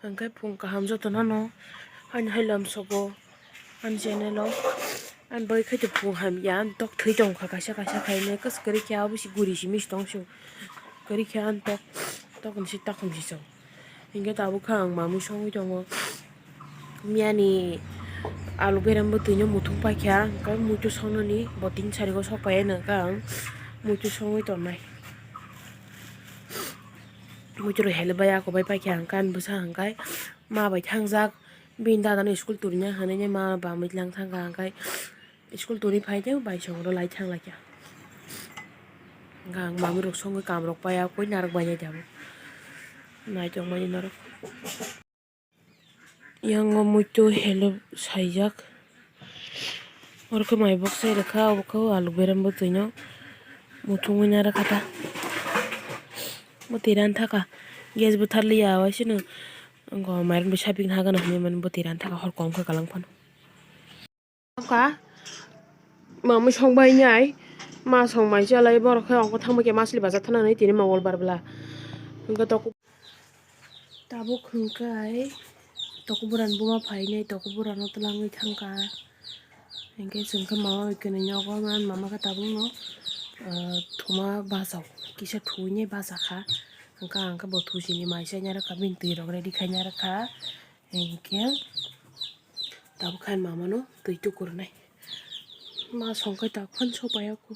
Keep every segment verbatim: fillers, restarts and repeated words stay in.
Hwnkhe phung kaham jotono no ani hai lamsogo ani channel o. Ani bagwi khe phung hamya, ani tok thwi tongkha kaisa kaisa khainai, kwchwk kwrwi khe abo se guri simi se tong se kwrwi khe ani tok, tok ni se takhum se chwng. Hinkhe tabuk khe ang mamwi songwi tongo. Miyani alu berem bwtwino muthung paikha, hwnkhe muitu songnani bo tin sarigo sok paiya nokha ang muitu songwi tongnai. Muitu rok help bai ako bai paikha hwnkhe ani bwsa hwnkhe ma bai thangjak, bini dadano school turina hinwi ma bamwi lang thangkha hwnkhe. School toni phai de bai songro lai thang lai kha. Hwnkhe ang mamwi rok songwi kam rok paiya koi narwk bai nai tabuk. Nai tong mani norok. Yang o muitu help saijak. Oro khe mai boksai rwkha, obo khe alu berem bwtwino muthungwi narwkha ta. Bwtwi ran thaka gas bwthar liya waisino. Wngkha mairung bai sapik nahagana hinwi mani bwtwi ran thaka hor kom khe kwlang phano. Ka mamwi song bai nai ma song mai chalai borok khe ongkha thangbai khe masli bacha thanani tini mongol bar bwla. Hwnkhe tok tabuk hwnkhe ai tokborani buma phainai tokborano twlangwi thangkha. Hinkhe chwng khe mama bai kwnwi nogo mama khe tabukno thuma bachao kisa thuinai bachakha. Hwnkhe ang khe bo thusini mai se narwkha bini twi rok ready khai narwkha. Hinkhe tabuk khe ani mamano twi tukurunai. Ma songkhai tak phano sopaiya kho.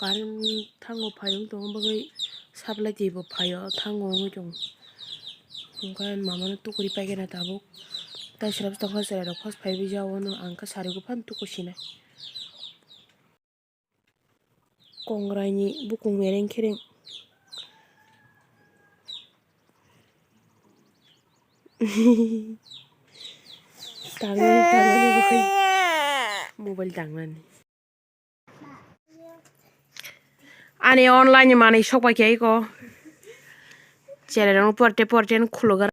Current thango phai wng tongma bagwi supply twibo phaio thango wngwi tongo. Hwnkhe ani mamano tukuri paikhe na tabuk. Tai srap tongkha chwrairok phas phaiwi jao wano ang khe sarigo phano tukusinai. Kongrai ni bukung mereng khereng. Tangnani, tangnani bo khai. Mobile tangnani. Ani online ni manwi sok pai khe iko. Cherai rok porte porte no khulogo.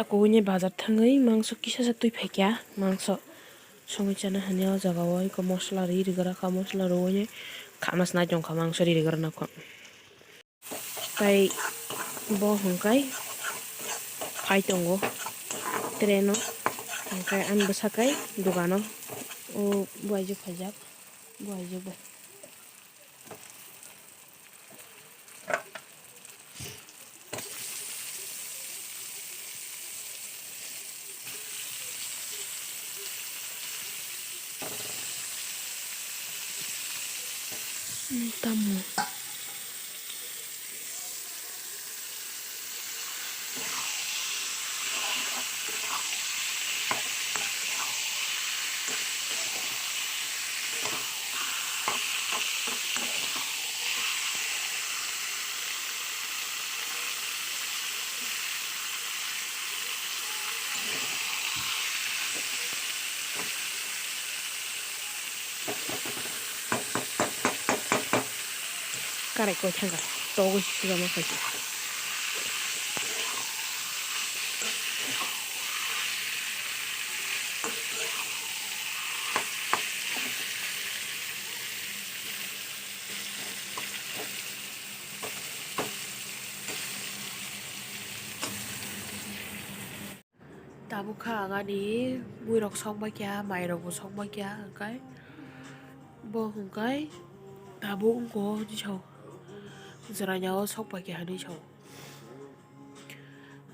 Kubuni bazar thangwi mangso kisa sa twi phaikha, mangso songwi chana hwnwi o jaga o eko mosla ri rwgwra kha, mosla rwui khana se nai tongkha mangso ri rwgwra nokho. Tai bo hwnkhai phai tongo train o, hwnkhai ani bwsakhe dogano o buaijwk phaijak, buaijwk bai. Tamo. Karai koi thangkha, togwi sijama khaisa. Tabuk kha ang ani muirok sok bai kha, mairokbo sok bai kha, hwnkhe bo hwnkhe tabuk wngkha hinwi sao, jwraini o sok bai kha hinwi sao.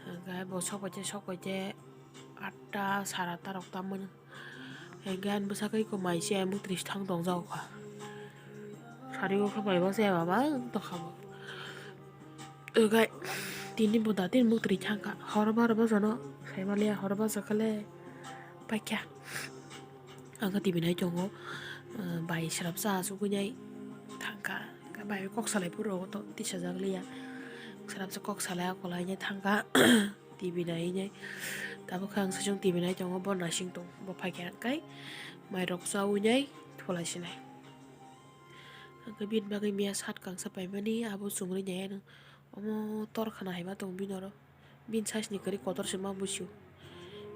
Hwnkhe bo sok bai khe, sok bai khe atta, sara atta rok tamo hino. Hwnkhe ani bwsakhe eko mai se muktrwi se thang tong jago kha. Sari o khe mai ma se mama wng tongkha bo. Hwnkhe tini bo da tini muktrwi thangkha. Horo baro bajano sai manliya, horo baja khe le paikha. Ang khe T V nai tongo, bai srapsa achugwi nai thangkha. Hwnkhe bai kok salai phuru rogo to tisajak liya. Srapsa kok salai akolai nai thangkha. T V nai nai. Tabuk khe ang saichung T V nai tongo, bo naising tong, bo phaikha hwnkhe mairok chaui nai thulai sinai. Hwnkhe bini bagwi miya shirt kangsa paimani abo chumui nai ano. Omo tor khna hai ma tongo bini oro. Bini size ni kwrwi kotor se ma busiu.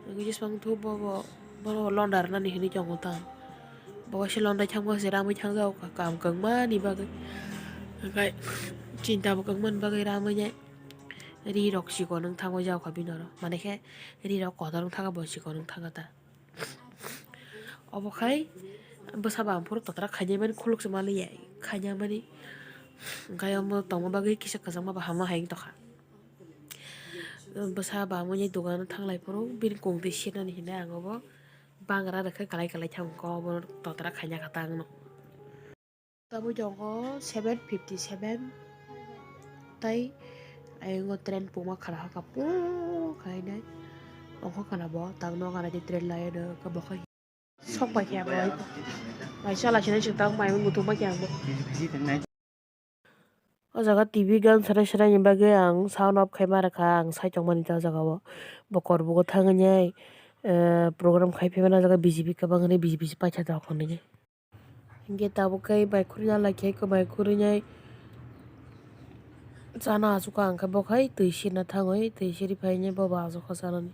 Wngwi jeswk wngthu bobo, bono londa rwnani hinwi tongo ta. Bo waisa londa thangma se ramwi thangjago ka-, kam kwbangma ni bagwi. Hwnkhe chinta bo kwbangma ni bagwi ramwi nai. Ri rok chikon wng thangwi jago kha bini oro. Mane khe ri rok kotor wng thangkha bo chikon wng thangkha ta. Obo khai bwsa bam phuru totra khainai mani khuluk se manliya khaina mani. Hwnkhe omo tongma bagwi kisa kwchangma bo hama hai wng tongkha. Bwsa bamwi ni dogan o thanglai phuru bini kung twi sernani hinwi ang obo bangra rwkhe kwlai kwlai thangkha obo totra khaina kha ta ang no. Tabuk tongo seven fifty seven. Tai ayongo train puma khara haka pung khainai. Ongkho khana bo tang no gana di train laino khe bo khe sok pai khe bo. Mai chala sinai chwng tang mai muthung bai khe ang bo. O jaga T V gan serai serai ni bagwi ang sound off khai ma rwkha ang sai tongmani ta o jaga o. Bo kor bugo thangwi nai, eh, program khai phaimani o jaga B J P kwbang hinwi B J P se paitha tok hinwi. Hinkhe tabuk khe bai khurui ya lai khe eko bai khurui nai chana achukha, ang khe bo khai twi sirna thangwi twi siri phainai bo bo achukha chanani.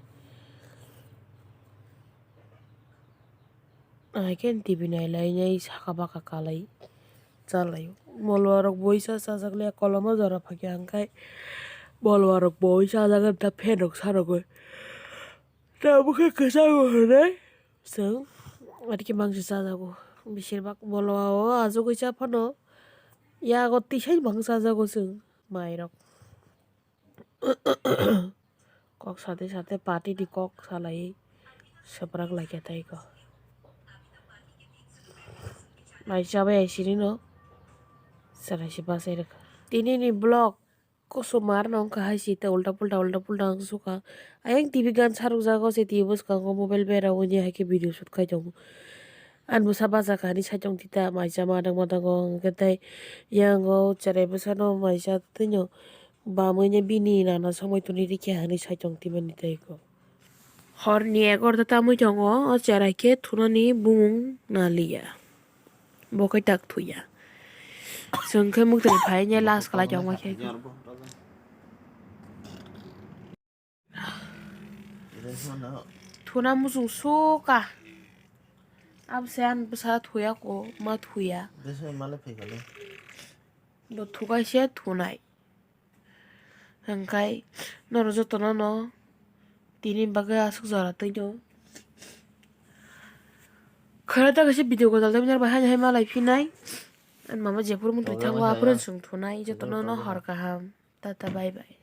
Hai khe T V nai lai nai saka baka kalai cha lai o. Molwa rok bo uisa chajak le kolom o jora phai khe ang khai molwa rok bo uisa chajak ta fan rok sa rogwi. Tabuk khe kwchang hinwi chwng adikhe mangsa chajago. Besir bak bolo o achugwi cha phano yago tisai bang chajago chwng mairok. Kok sate sate party ni kok salai swprak lai khe tai kho. Mai chabai ai siri no chwrai se bachai rwkha. Tini ni vlog. Kosom mar no wngkha hai se ta ulta pulta ulta pulta wng sukha. Ayang T V gan sarok jago se T V bwskango mobile berao ni hai khe video shoot khai tongo. Ani bwsa bachakha hinwi sai tong tita mai cha madang madang o hwnkhe tei yango cherai bwsano mai cha twino bamwi ni bini nana somoi toni rikya hinwi sai tong tibani tei kho. Hor ni egarota tamwi tongo o cherai khe thunani bumung naliya. Bo khe tak thuya. Chwng khe muktwi phai ne last khlai tongma khe. Thuna muchung suka. Abo se ani bwsa thuya ko, ma thuya. Bo thukai se thunai. Hwnkhe norok jotono no tini bagwi aswk jora twi do. Khwra ta kaisa video godal tei nang bai haino hai malai phinai. Ani mama jephuru muntwi thango aphuru chwng thunai jotono no hor kaham. Tata bye bye.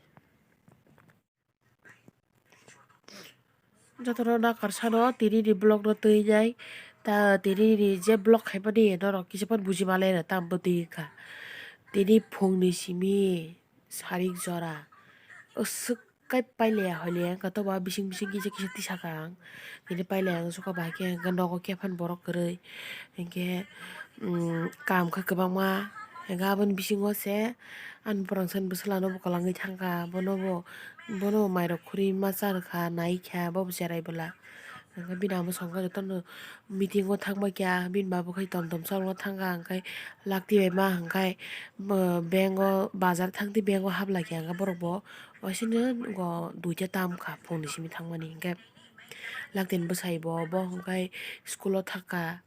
Jotono nakar sano tini ni vlog no twi nai. Ta tini ni je vlog khaimani norok kisa phano buji manlai rw ta bwtwi wngkha. Tini phungni simi sarik jora aswk kai pailaya hoilaya wngkha toba bising bising kisa kisa tisakha ang. Tini pailaya ang sukha bahai khe hwnkhe nogo khe phano borok kwrwi hinkhe. Kam khe kwbangma, hwnkhe aboni bisingo se ani bwrang sani bwswlano bo kwlangwi thangkha, bono bo, bono bo mairok khurui ma cha rwkha, naikha, bobo cherai bwla. Hwnkhe bini amo songkha jotono meeting o thangbai kha, bini babo khai tom tom chalokna thangkha, hwnkhe lakti bai ma hwnkhe bank o, bazar thangtwi bank o hablai kha, hwnkhe borok bo waisino duita tam kha phone ni simi thangmani, hwnkhe lakti ni bwsai bo, bo hwnkhe school o thangkha.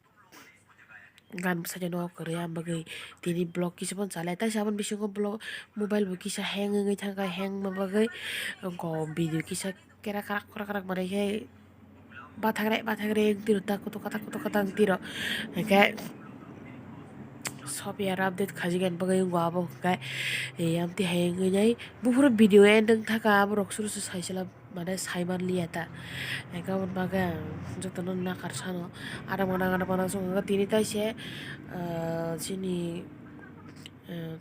Gan bwsai no kwrwi, ang bagwi tini vlog kisa phano chalai, taisa aboni bisingo vlog mobile bo kisa hang wngwi thangkha, hang wngma bagwi oko video kisa kera karak kora karak manwi khe bathakre bathakre wng tiro, tak koto katak koto katak wng tiro, hwnkhe software update khaijak ani bagwi wngo abo, hwnkhe amtwi hai wngwi nai buphuru video end wng thangkha, aborok suru se saisala. Mane sai manliya ta. Hwnkhe aboni bagwi ang jotono nakar sano. Adang manang adang manang song hwnkhe tini taise, ah, chini, ah,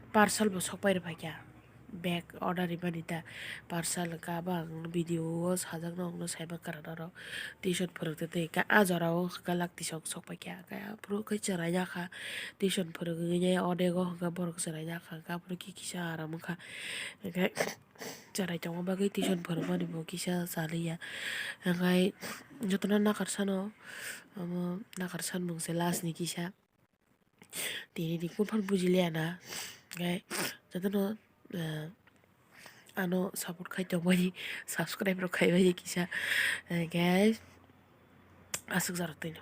parcel bo sokpai rwphaikha. Bag order rimani ta. Parcel hwnkhe abo ang video o sajak nokno saimankha norok. Tuition phwrwk twi twi hwnkhe ah jorao hwnkhe lakti sok sokpaikha. Hwnkhe aphuru khe chwrai yakha. Tuition phwrwk wngwi odego hwnkhe borok chwrai yakha. Hwnkhe aphuru khe kisa aram wngkha. Hwnkhe. Chwrai tongma bagwi tuition phwrwngmani bo kisa chaliya. Hwnkhai jotono nakar sano, omo nakar sanmung se last ni kisa. Tini ni kufan bujiliya na. Hwnkhe jotono, eh, ano support khai tongmani, subscribe rok khai bai kisa. Hwnkhe aswk jora twino.